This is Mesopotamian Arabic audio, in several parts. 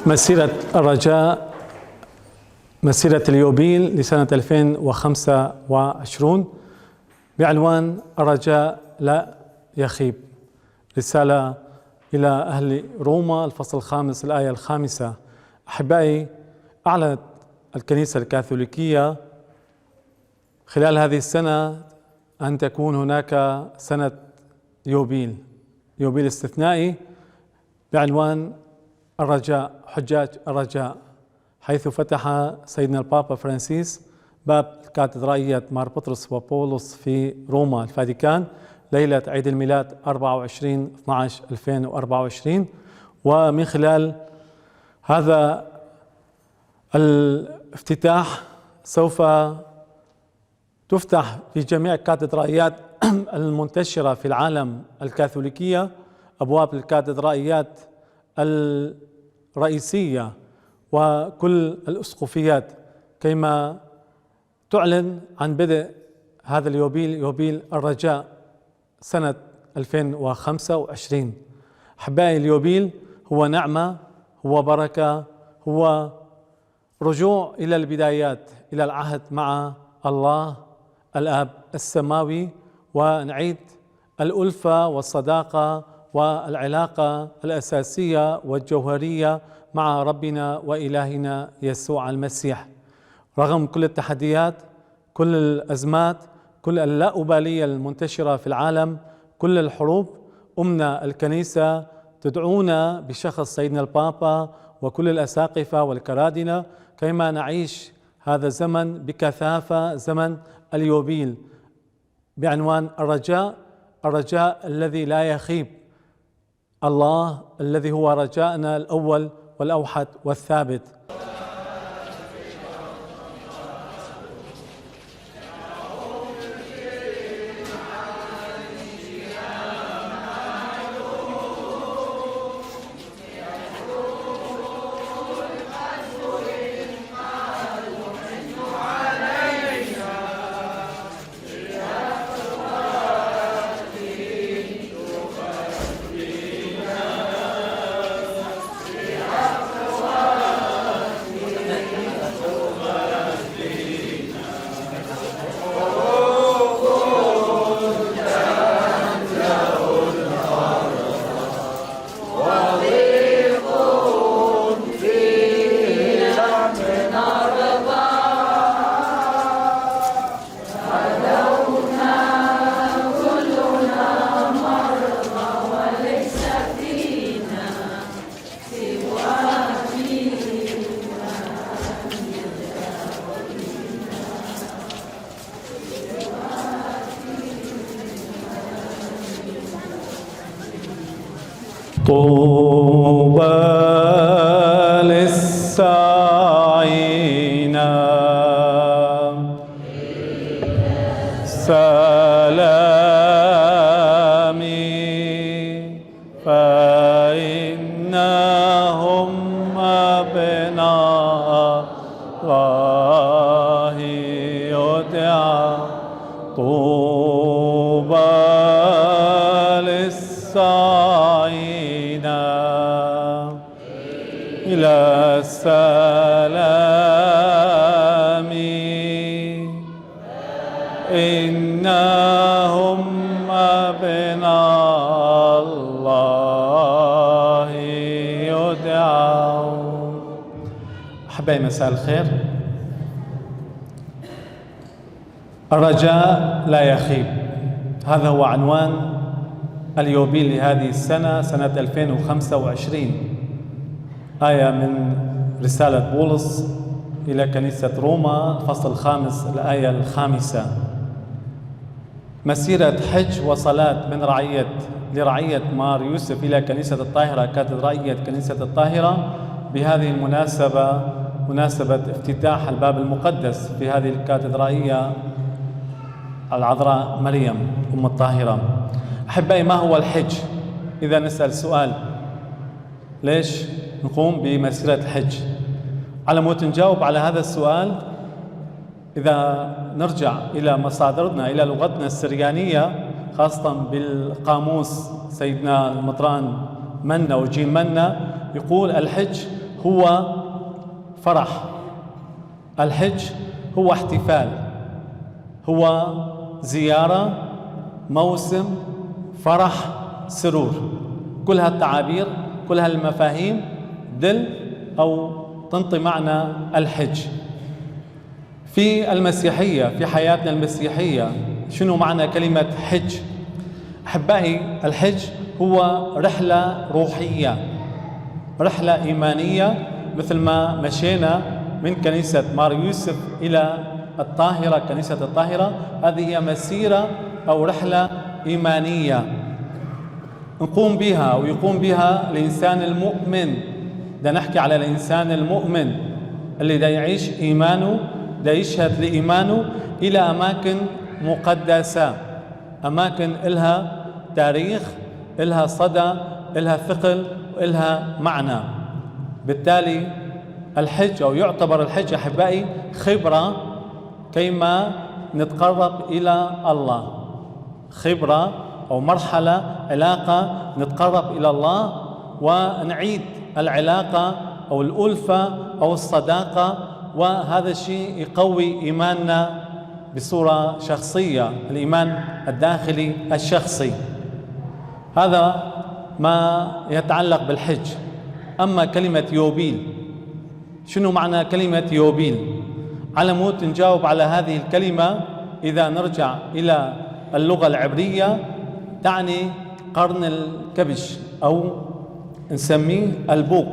مسيرة الرجاء، مسيرة اليوبيل لسنة 2025 بعنوان الرجاء لا يخيب. رسالة إلى أهل روما، الفصل 5 الآية 5. أحبائي، أعلنت الكنيسة الكاثوليكية خلال هذه السنة أن تكون هناك سنة يوبيل استثنائي بعنوان الرجاء، حجاج الرجاء، حيث فتح سيدنا البابا فرانسيس باب كاتدرائية مار بطرس وبولس في روما الفاتيكان ليلة عيد الميلاد 24/12/2024. ومن خلال هذا الافتتاح سوف تفتح في جميع الكاتدرائيات المنتشرة في العالم الكاثوليكية أبواب الكاتدرائيات الرئيسية وكل الأسقفيات كيما تعلن عن بدء هذا اليوبيل، يوبيل الرجاء سنة 2025. أحبائي، اليوبيل هو نعمة، هو بركة، هو رجوع إلى البدايات، إلى العهد مع الله الآب السماوي، ونعيد الألفة والصداقة والعلاقة الأساسية والجوهرية مع ربنا وإلهنا يسوع المسيح. رغم كل التحديات، كل الأزمات، كل اللأوبالية المنتشرة في العالم، كل الحروب، أمنا الكنيسة تدعونا بشخص سيدنا البابا وكل الأساقفة والكرادنة كيما نعيش هذا الزمن بكثافة، زمن اليوبيل بعنوان الرجاء، الرجاء الذي لا يخيب، الله الذي هو رجاءنا الأول والأوحد والثابت. طوبى للساعين سلام فإنهم أبناء الله يدعى طوبى للساعين إلى السلام إنهم أبناء الله يدعون. أحبائي مساء الخير. الرجاء لا يخيب، هذا هو عنوان اليوبيل لهذه السنة، سنة 2025. آية من رسالة بولس إلى كنيسة روما، الفصل 5 الآية 5. مسيرة حج وصلاة من لرعية مار يوسف إلى كنيسة الطاهرة كاتدرائية كنيسة الطاهرة، بهذه المناسبة مناسبة افتتاح الباب المقدس في هذه الكاتدرائية العذراء مريم أم الطاهرة. أحبائي، ما هو الحج؟ إذا نسأل سؤال، ليش نقوم بمسيرة الحج؟ على مود نجاوب على هذا السؤال، إذا نرجع إلى مصادرنا، إلى لغتنا السريانية، خاصة بالقاموس سيدنا المطران منا وجيم منا، يقول الحج هو فرح، الحج هو احتفال، هو زيارة، موسم، فرح، سرور. كل هالتعابير، كل هالمفاهيم دل أو تنطي معنى الحج. في المسيحية، في حياتنا المسيحية، شنو معنى كلمة حج؟ أحبائي، الحج هو رحلة روحية، رحلة إيمانية، مثل ما مشينا من كنيسة مار يوسف إلى الطاهرة كنيسة الطاهرة. هذه هي مسيرة أو رحلة إيمانية نقوم بها ويقوم بها الإنسان المؤمن. دا نحكي على الإنسان المؤمن اللي دا يعيش إيمانه، دا يشهد لإيمانه إلى أماكن مقدسة، أماكن إلها تاريخ، إلها صدى، إلها ثقل، إلها معنى. بالتالي الحج أو يعتبر الحج أحبائي خبرة كيما نتقرب إلى الله، خبرة أو مرحلة، علاقة نتقرب إلى الله ونعيد العلاقة أو الألفة أو الصداقة، وهذا الشيء يقوي إيماننا بصورة شخصية، الإيمان الداخلي الشخصي. هذا ما يتعلق بالحج. أما كلمة يوبيل، شنو معنى كلمة يوبيل؟ على مود نجاوب على هذه الكلمة، إذا نرجع إلى اللغة العبرية تعني قرن الكبش أو نسميه البوق،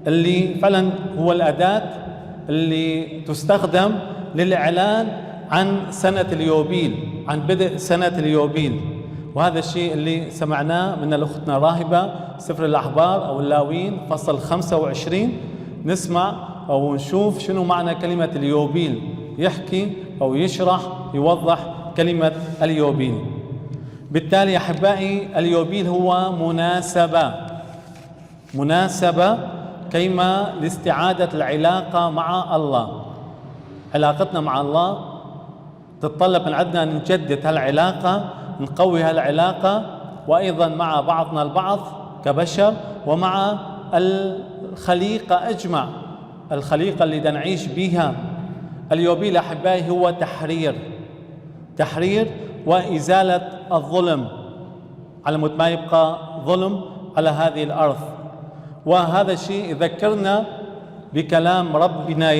اللي فعلا هو الأداة اللي تستخدم للإعلان عن سنة اليوبيل، عن بدء سنة اليوبيل. وهذا الشيء اللي سمعناه من الأختنا راهبة سفر الأحبار أو اللاويين فصل 25. نسمع أو نشوف شنو معنى كلمة اليوبيل، يحكي أو يشرح يوضح كلمة اليوبيل. بالتالي أحبائي، اليوبيل هو مناسبة كيما لاستعادة العلاقة مع الله. علاقتنا مع الله تتطلب من عندنا أن نجدد هالعلاقة، نقوي هالعلاقة، وأيضا مع بعضنا البعض كبشر ومع الخليقة أجمع، الخليقة اللي نعيش بها. اليوبيل أحبائي هو تحرير وإزالة الظلم، على مود ما يبقى ظلم على هذه الأرض. وهذا الشيء يذكرنا بكلام ربنا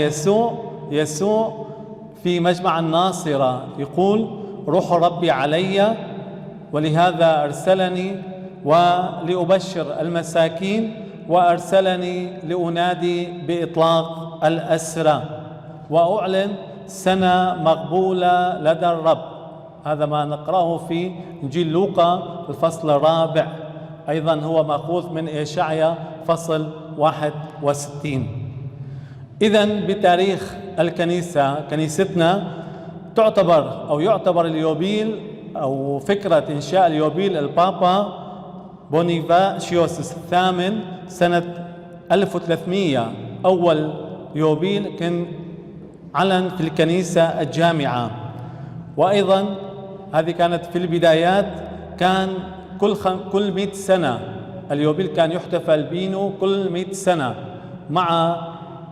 يسوع في مجمع الناصرة، يقول: روح ربي علي ولهذا أرسلني ولأبشر المساكين، وأرسلني لأنادي بإطلاق الأسرى وأعلن سنة مقبولة لدى الرب. هذا ما نقرأه في إنجيل لوقا الفصل 4. أيضا هو مأخوذ من إشعيا فصل 61. إذن بتاريخ الكنيسة، كنيستنا يعتبر اليوبيل أو فكرة إنشاء اليوبيل البابا بونيفاشيوس الثامن سنة 1300. أول يوبيل كان علن في الكنيسة الجامعة، وأيضا هذه كانت في البدايات، كان كل 100 سنة اليوبيل كان يحتفل بينه كل 100 سنة. مع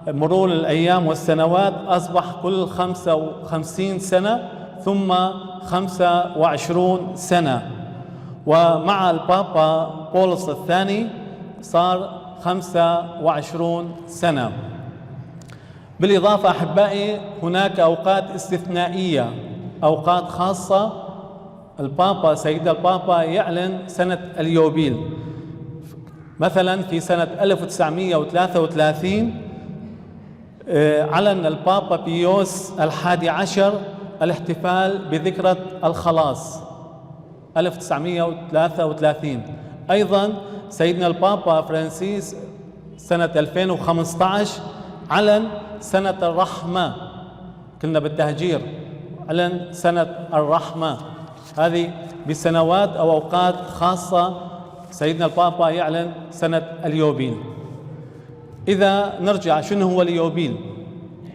مرور الأيام والسنوات أصبح كل 55 سنة ثم 25 سنة، ومع البابا بولس الثاني صار 25 سنة. بالإضافة أحبائي هناك أوقات استثنائية، أوقات خاصة سيدنا البابا يعلن سنة اليوبيل. مثلا في سنة 1933 علن البابا بيوس 11 الاحتفال بذكرى الخلاص 1933. أيضا سيدنا البابا فرانسيس سنة 2015 علن سنة الرحمة، كنا بالتهجير، علن سنة الرحمة. هذه بسنوات أو أوقات خاصة سيدنا البابا يعلن سنة اليوبيل. إذا نرجع، شنو هو اليوبيل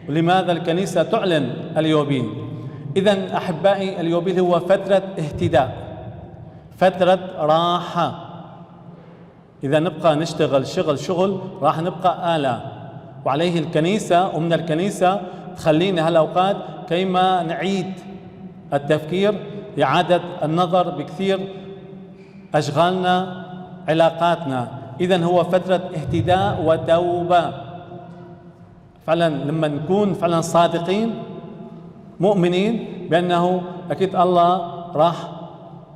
ولماذا الكنيسة تعلن اليوبيل؟ إذن أحبائي اليوبيل هو فترة اهتداء، فترة راحة. إذا نبقى نشتغل شغل راح نبقى آلة، وعليه الكنيسة ومن الكنيسة تخلينا هالأوقات كيما نعيد التفكير، إعادة النظر بكثير أشغالنا، علاقاتنا. إذن هو فترة اهتداء وتوبة. فعلا لما نكون فعلا صادقين مؤمنين بأنه أكيد الله راح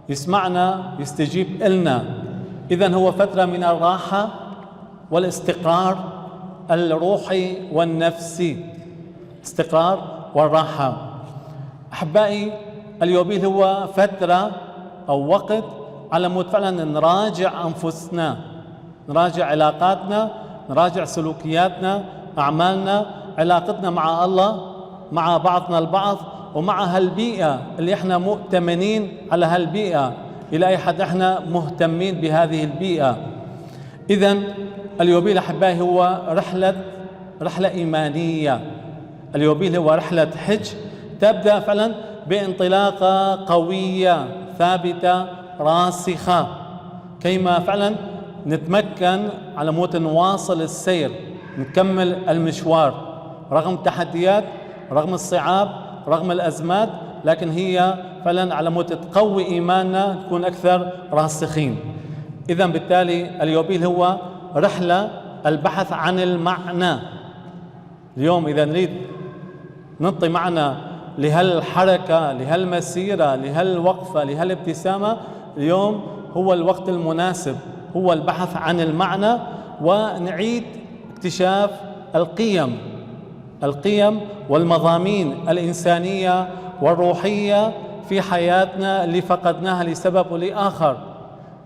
يسمعنا، يستجيب إلنا. إذن هو فترة من الراحة والاستقرار الروحي والنفسي، استقرار والراحة. أحبائي اليوبيل هو فترة أو وقت على مود فعلا نراجع أنفسنا، نراجع علاقاتنا، نراجع سلوكياتنا، أعمالنا، علاقتنا مع الله، مع بعضنا البعض، ومع هالبيئة اللي احنا مؤتمنين على هالبيئة، إلى أي حد احنا مهتمين بهذه البيئة. إذن اليوبيل أحبائي هو رحلة إيمانية. اليوبيل هو رحلة حج تبدأ فعلا بانطلاقة قوية ثابتة راسخة، كيما فعلا نتمكن على مود نواصل السير، نكمل المشوار رغم التحديات، رغم الصعاب، رغم الأزمات، لكن هي فعلا على مود تقوي إيماننا، نكون أكثر راسخين. إذن بالتالي اليوبيل هو رحلة البحث عن المعنى. اليوم إذا نريد نعطي معنى لهالحركة، لهالمسيرة، لهالوقفة، لهالابتسامة، اليوم هو الوقت المناسب، هو البحث عن المعنى ونعيد اكتشاف القيم والمضامين الإنسانية والروحية في حياتنا اللي فقدناها لسبب ولآخر،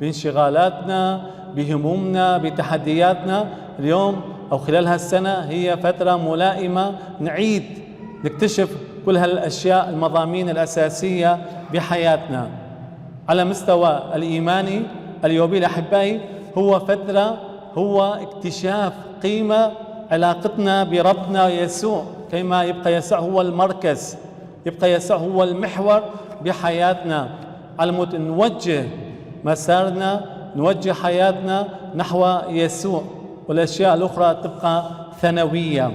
بانشغالاتنا، بهمومنا، بتحدياتنا. اليوم أو خلال هالسنة هي فترة ملائمة نعيد نكتشف كل هالأشياء، المضامين الأساسية بحياتنا. على مستوى الإيماني اليوبيل أحبائي هو فترة، هو اكتشاف قيمة علاقتنا بربنا يسوع، كيما يبقى يسوع هو المركز، يبقى يسوع هو المحور بحياتنا، على مود نوجه مسارنا، نوجه حياتنا نحو يسوع، والأشياء الأخرى تبقى ثانوية.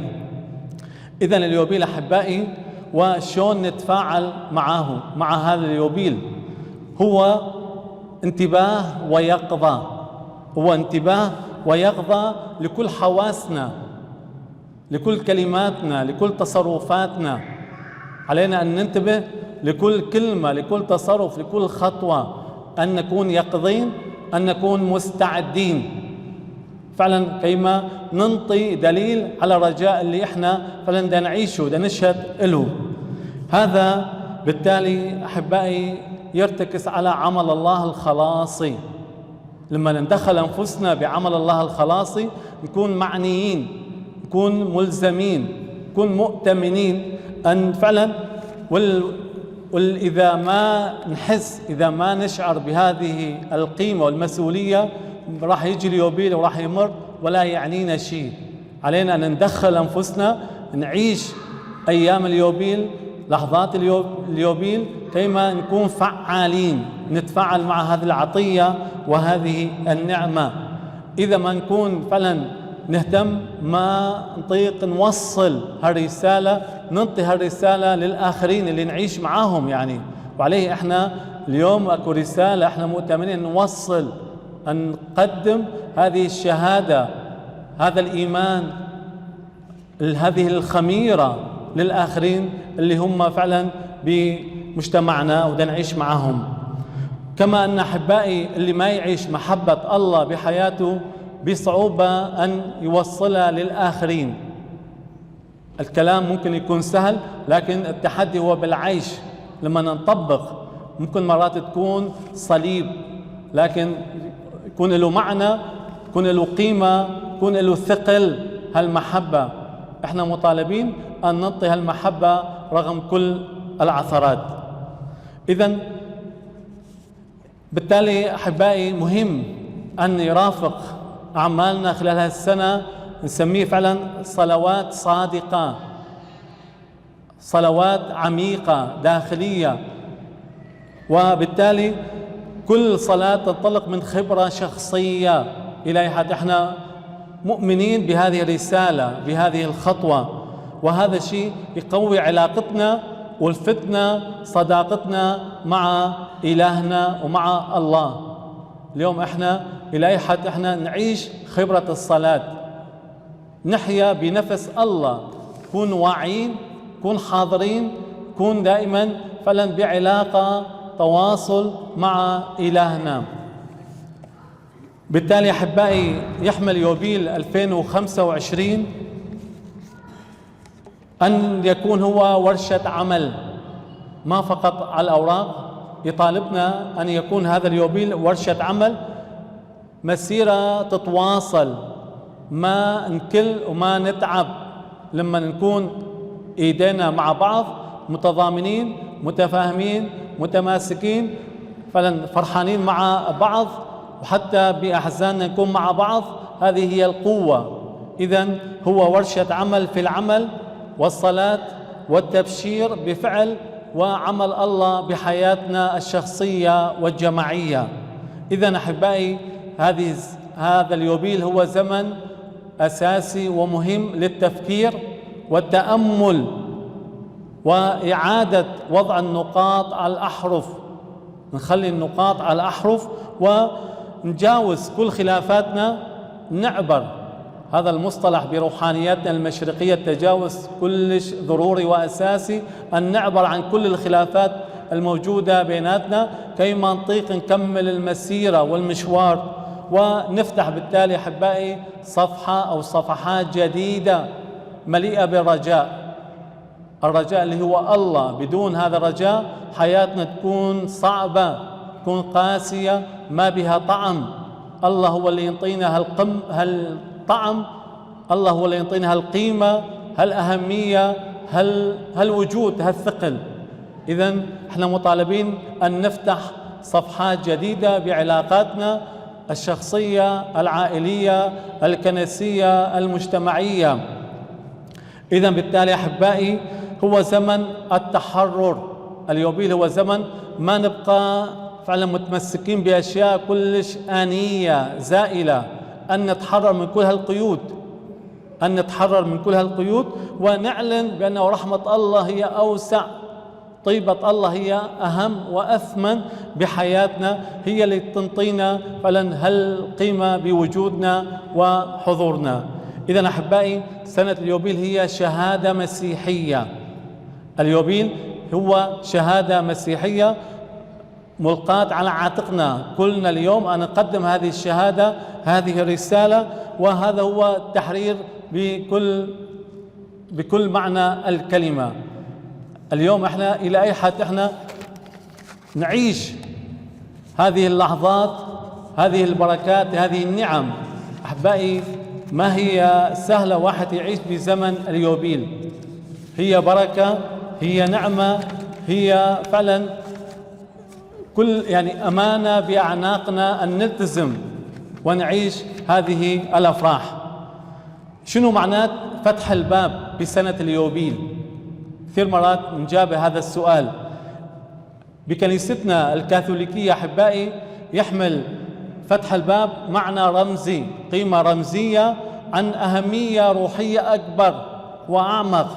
إذن اليوبيل أحبائي وشون نتفاعل معه، مع هذا اليوبيل، هو انتباه ويقظة، هو انتباه ويقظة لكل حواسنا، لكل كلماتنا، لكل تصرفاتنا. علينا أن ننتبه لكل كلمة، لكل تصرف، لكل خطوة، أن نكون يقظين، أن نكون مستعدين فعلا كيما ننطي دليل على الرجاء اللي احنا فعلا دا نعيشه، دا نشهد له. هذا بالتالي أحبائي يرتكز على عمل الله الخلاصي، لما ندخل أنفسنا بعمل الله الخلاصي نكون معنيين، نكون ملزمين، نكون مؤتمنين أن فعلا إذا ما نحس، إذا ما نشعر بهذه القيمة والمسؤولية راح يجي اليوبيل وراح يمر ولا يعنينا شيء. علينا أن ندخل أنفسنا، نعيش أيام اليوبيل، لحظات اليوبيل، كيما نكون فعالين، نتفاعل مع هذه العطية وهذه النعمة. إذا ما نكون فعلا نهتم، ما نطيق نوصل هالرسالة، ننطي هالرسالة للآخرين اللي نعيش معاهم يعني. وعليه احنا اليوم اكو رسالة احنا مؤتمنين نوصل، أن نقدم هذه الشهادة، هذا الإيمان، هذه الخميرة للآخرين اللي هم فعلا بمجتمعنا ودا نعيش معهم. كما أن أحبائي اللي ما يعيش محبة الله بحياته بصعوبة أن يوصلها للآخرين. الكلام ممكن يكون سهل، لكن التحدي هو بالعيش. لما نطبق ممكن مرات تكون صليب، لكن يكون له معنى، يكون له قيمة، يكون له ثقل. هالمحبة احنا مطالبين أن نعطي هالمحبة رغم كل العثرات. إذن بالتالي أحبائي مهم أن يرافق أعمالنا خلال هذه السنة، نسميه فعلا صلوات صادقة، صلوات عميقة داخلية. وبالتالي كل صلاة تنطلق من خبرة شخصية إلى حد احنا مؤمنين بهذه الرسالة، بهذه الخطوة. وهذا الشيء يقوي علاقتنا والفتنا صداقتنا مع إلهنا ومع الله. اليوم احنا إلى أي حد احنا نعيش خبرة الصلاة، نحيا بنفس الله، نكون واعين، نكون حاضرين، نكون دائما فعلا بعلاقة تواصل مع إلهنا. بالتالي أحبائي يحمل يوبيل 2025 أن يكون هو ورشة عمل، ما فقط على الأوراق. يطالبنا أن يكون هذا اليوبيل ورشة عمل، مسيرة تتواصل، ما نكل وما نتعب لما نكون إيدينا مع بعض، متضامنين، متفاهمين، متماسكين، فعلا فرحانين مع بعض، وحتى بأحزاننا نكون مع بعض. هذه هي القوة. إذن هو ورشة عمل في العمل والصلاة والتبشير بفعل وعمل الله بحياتنا الشخصية والجماعية. إذن أحبائي هذا اليوبيل هو زمن أساسي ومهم للتفكير والتأمل وإعادة وضع النقاط على الأحرف. نخلي النقاط على الأحرف ونجاوز كل خلافاتنا، نعبر. هذا المصطلح بروحانياتنا المشرقية، التجاوز كلش ضروري وأساسي، أن نعبر عن كل الخلافات الموجودة بيناتنا كيما نطيق نكمل المسيرة والمشوار، ونفتح بالتالي أحبائي صفحة أو صفحات جديدة مليئة بالرجاء. الرجاء اللي هو الله. بدون هذا الرجاء حياتنا تكون صعبة، تكون قاسية، ما بها طعم. الله هو اللي ينطينا هالطعم، الله هو اللي ينطينا هالقيمة، هالأهمية، هالوجود، هالثقل. إذن احنا مطالبين أن نفتح صفحات جديدة بعلاقاتنا الشخصية، العائلية، الكنسية، المجتمعية. إذن بالتالي أحبائي هو زمن التحرر. اليوبيل هو زمن ما نبقى فعلا متمسكين بأشياء كلش آنية زائلة، أن نتحرر من كل هالقيود، أن نتحرر من كل هالقيود، ونعلن بأن رحمة الله هي أوسع، طيبة الله هي أهم وأثمن بحياتنا، هي اللي تنطينا فعلا هالقيمة بوجودنا وحضورنا. إذن أحبائي سنة اليوبيل هي شهادة مسيحية. اليوبيل هو شهادة مسيحية ملقاة على عاتقنا كلنا اليوم، أن نقدم هذه الشهادة، هذه الرسالة، وهذا هو التحرير بكل معنى الكلمة. اليوم احنا إلى أي حد احنا نعيش هذه اللحظات، هذه البركات، هذه النعم أحبائي ما هي سهلة واحد يعيش بزمن اليوبيل. هي بركة، هي نعمة، هي فعلا كل أمانة بأعناقنا أن نلتزم ونعيش هذه الأفراح. شنو معنات فتح الباب بسنة اليوبيل؟ كثير مرات نجاب هذا السؤال. بكنيستنا الكاثوليكية أحبائي يحمل فتح الباب معنى رمزي، قيمة رمزية عن أهمية روحية أكبر وأعمق.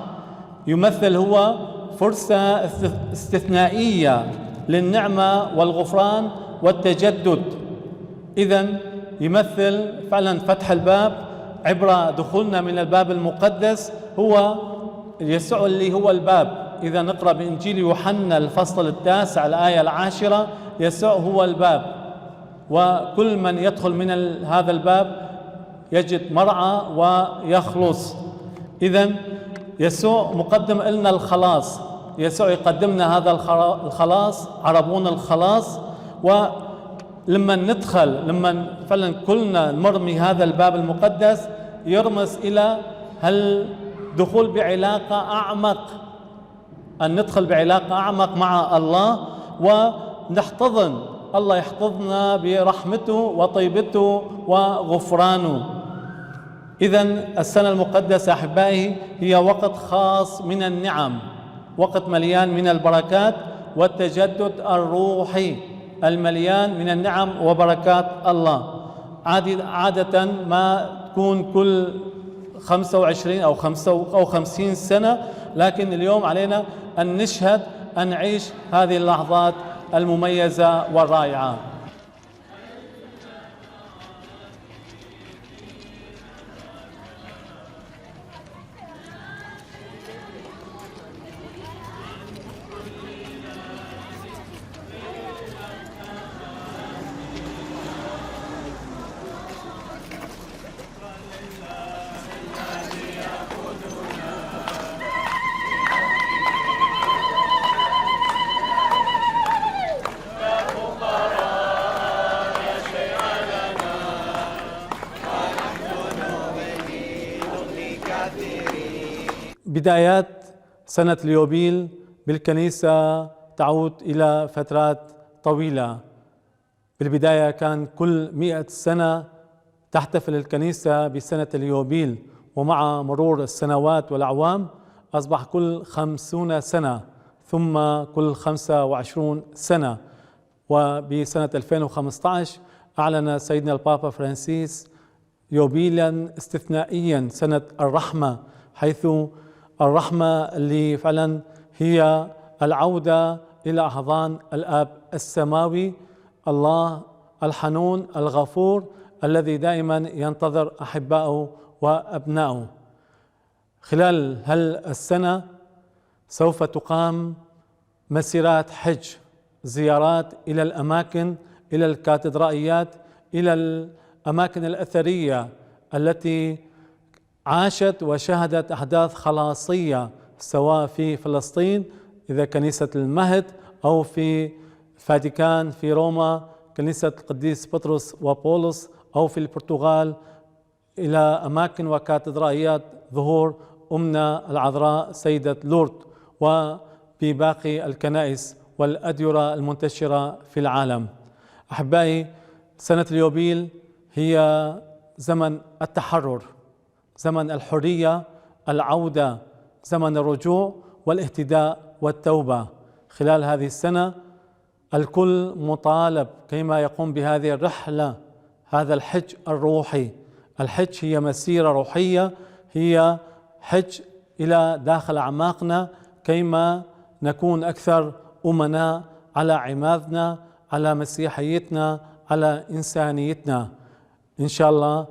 يمثل هو فرصة استثنائية للنعمة والغفران والتجدد. إذن يمثل فعلا فتح الباب عبر دخولنا من الباب المقدس. هو يسوع اللي هو الباب. إذا نقرأ بإنجيل يوحنا الفصل 9 الآية 10 يسوع هو الباب، وكل من يدخل من هذا الباب يجد مرعى ويخلص. إذن يسوع مقدم لنا الخلاص. يسوع يقدمنا هذا الخلاص، عربون الخلاص. ولما ندخل، لما فعلا كلنا نمر هذا الباب المقدس يرمز إلى الدخول بعلاقة أعمق، أن ندخل بعلاقة أعمق مع الله ونحتضن الله، يحتضننا برحمته وطيبته وغفرانه. إذن السنة المقدسة أحبائي هي وقت خاص من النعم، وقت مليان من البركات والتجدد الروحي المليان من النعم وبركات الله. عادة ما تكون كل 25 أو 50 سنة، لكن اليوم علينا أن نشهد، أن نعيش هذه اللحظات المميزة والرائعة. بدايات سنة اليوبيل بالكنيسة تعود إلى فترات طويلة. بالبداية كان كل 100 سنة تحتفل الكنيسة بسنة اليوبيل، ومع مرور السنوات والأعوام أصبح كل 50 سنة، ثم كل 25 سنة. وبسنة 2015 أعلن سيدنا البابا فرانسيس يوبيلا استثنائيا، سنة الرحمة، حيث الرحمة اللي فعلا هي العودة إلى أحضان الآب السماوي، الله الحنون الغفور الذي دائما ينتظر أحبائه وأبنائه. خلال السنة سوف تقام مسيرات حج، زيارات إلى الأماكن، إلى الكاتدرائيات، إلى الأماكن الأثرية التي عاشت وشهدت أحداث خلاصية، سواء في فلسطين إذا كنيسة المهد، أو في الفاتيكان في روما كنيسة القديس بطرس وبولس، أو في البرتغال إلى أماكن وكاتدرائيات ظهور أمنا العذراء سيدة لورد، وبباقي الكنائس والأديرة المنتشرة في العالم. أحبائي، سنة اليوبيل هي زمن التحرر، زمن الحرية، العودة، زمن الرجوع والاهتداء والتوبة. خلال هذه السنة الكل مطالب كيما يقوم بهذه الرحلة، هذا الحج الروحي. الحج هي مسيرة روحية، هي حج إلى داخل أعماقنا كيما نكون أكثر أمناء على عمادنا، على مسيحيتنا، على إنسانيتنا. إن شاء الله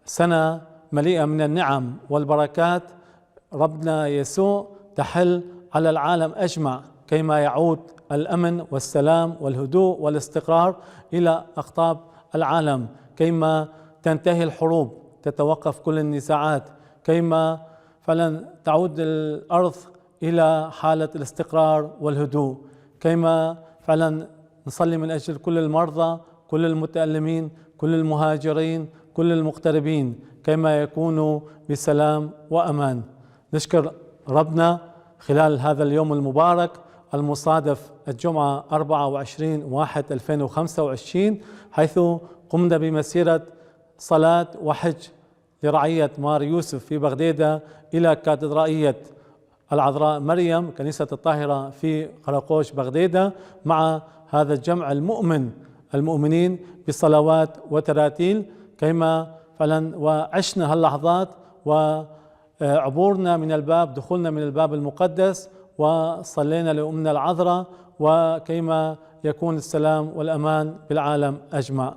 سنة مليئة من النعم والبركات. ربنا يسوع تحل على العالم أجمع كيما يعود الأمن والسلام والهدوء والاستقرار إلى أقطاب العالم، كيما تنتهي الحروب، تتوقف كل النزاعات، كيما فعلا تعود الأرض إلى حالة الاستقرار والهدوء، كيما فعلا نصلي من أجل كل المرضى، كل المتألمين، كل المهاجرين، كل المغتربين، كيما يكونوا بسلام وأمان. نشكر ربنا خلال هذا اليوم المبارك المصادف الجمعة 24/1/2025، حيث قمنا بمسيرة صلاة وحج لرعية مار يوسف في بغدادة إلى كاتدرائية العذراء مريم كنيسة الطاهرة في قراقوش بغدادة، مع هذا الجمع المؤمنين بصلوات وتراتيل، كيما فعلا وعشنا هاللحظات وعبورنا من الباب، دخولنا من الباب المقدس وصلينا لأمنا العذراء، وكيما يكون السلام والأمان بالعالم أجمع.